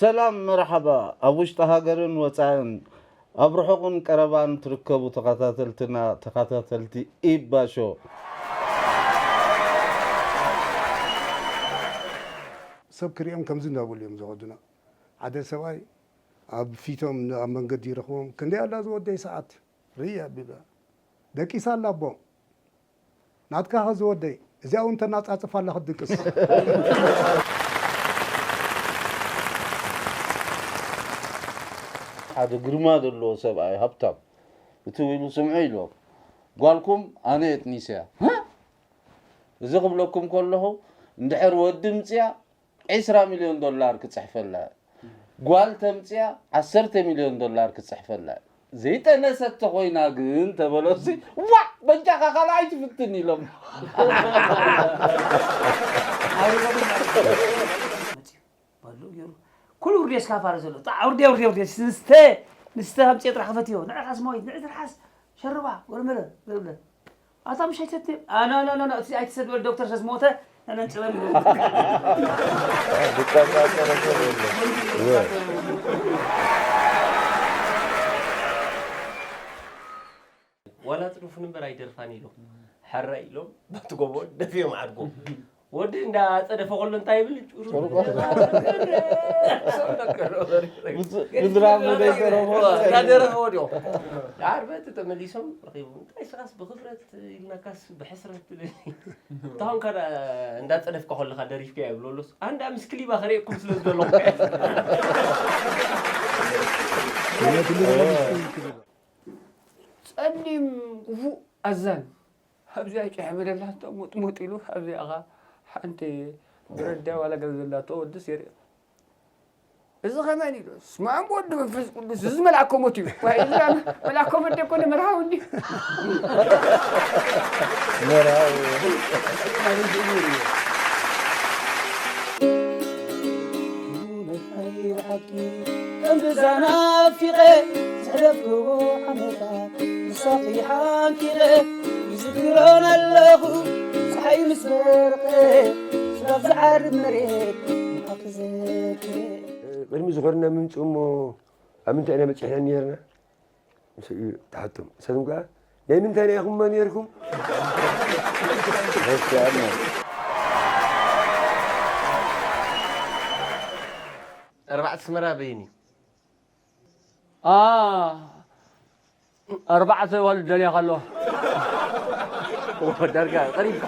ሰላም መርሓባ ኣብ ውሽጢ ሃገርን ወጻእን ኣብ ርሑቕን ቀረባን ትርከቡ ተኸታተልትና ተኸታተልቲ ኢባ ሾው። ሰብ ክሪኦም ከምዚ እንዳበሉ እዮም ዝኸዱና። ሓደ ሰብኣይ ኣብ ፊቶም ኣብ መንገዲ ይረኽቦም፣ ክንደይ ኣላ ዝወደይ ሰዓት ርኢ ኣቢሉ። ደቂሳ ኣላ ኣቦ። ናትካ ኸ ዝወደይ፣ እዚኣ እውን ተናጻጽፍ ኣላ ክትድቅስ። ሓደ ግርማ ዘለዎ ሰብኣይ ሃብታም እትው ኢሉ ስምዑ ኢልዎም፣ ጓልኩም ኣነ እየ ጥኒሰያ። እዚ ክብለኩም ከለኹ እንድሕር ወዲ ምፅያ ዕስራ ሚልዮን ዶላር ክፅሕፈላ እየ። ጓል ተምፅያ ዓሰርተ ሚልዮን ዶላር ክፅሕፈላ እየ። ዘይጠነሰት ተኾይና ግን ተበሎሲ ዋዕ በጃኻ ካልኣይ ትፍትን ኢሎም። በሉ ገይሩ ኩሉ ውርዴ ስካፋ ዘሎ ጣ ውርዴ ውርዴ ውርዴ ንስተ ንስተ ከምፅዮ ጥራሕ ክፈትዮ ንዕርሓስ ማዊት ንዕርሓስ ሸርባ ወርመለ ገርብለ ኣታ ምሽ ኣይትሰትም ኣና ና ና እቲ ኣይትሰድ በል ዶክተር ሰስ ሞተ ነነን ፅበል ዋላ ጥሩፍን እምበር ኣይደርፋን ኢሎም ሓራይ ኢሎም በቲ ጎቦ ደፊኦም ዓድጎም ወዲ እንዳፀደፈ ከሎ እንታይ ይብል ምድራፍ ወደይ ተረፎ እንዳደረፈ ወዲኦም ዓርበቲ ተመሊሶም ረኺቡ እንታይ ስኻስ ብክብረት ኢልናካስ ብሕስረት ትብል እንታሁን ከ እንዳፀደፍካ ከለካ ደሪፍካ ይብሎ ኣሎስ ኣንዳ ምስ ክሊባ ከርእየኩም ስለ ዝደለኹ ጸሊም ክፉእ ኣዛን ኣብዚኣ ጭሕሚ ደላቶ ሙጥሙጥ ኢሉ ኣብዚኣ ኸ ሓንቲ ብረዳ ዋላ ገለ ዘላቶ ወድስ የርኢ እዚ ኸመን ኢሉ ስማዕም ወዲ መንፈስ ቅዱስ እዚ መልኣኮ ሞት እዩ ዋይ እዚ መልኣኮ ሞት ደኮነ መርሃዊ እንዲ መርሃዊ ብሓቂ ከም ገዛ ናፊቐ ዘሕለፍክዎ ዓመታት ንሳኺ ሓንኪቐ ይዝክሮን ኣለኹ ፀሓይ ምስ በርቐ ስጋብ ዝዓርብ መሬት ንዓኺ ዘክረ ቅድሚ ዝኾንና ምምፅኡ እሞ ኣብ ምንታይ ኢና በፂሕና ነርና? ምስ እዩ ተሓቶም። ንሳቶም ከዓ ናይ ምንታይ ና ኢኹምማ ነርኩም? ኣርባዕተ ስመራ በይኒ ኣ ኣርባዕተ ዋልድ ደልያ ከለዋ ዳርጋ ቀሪብካ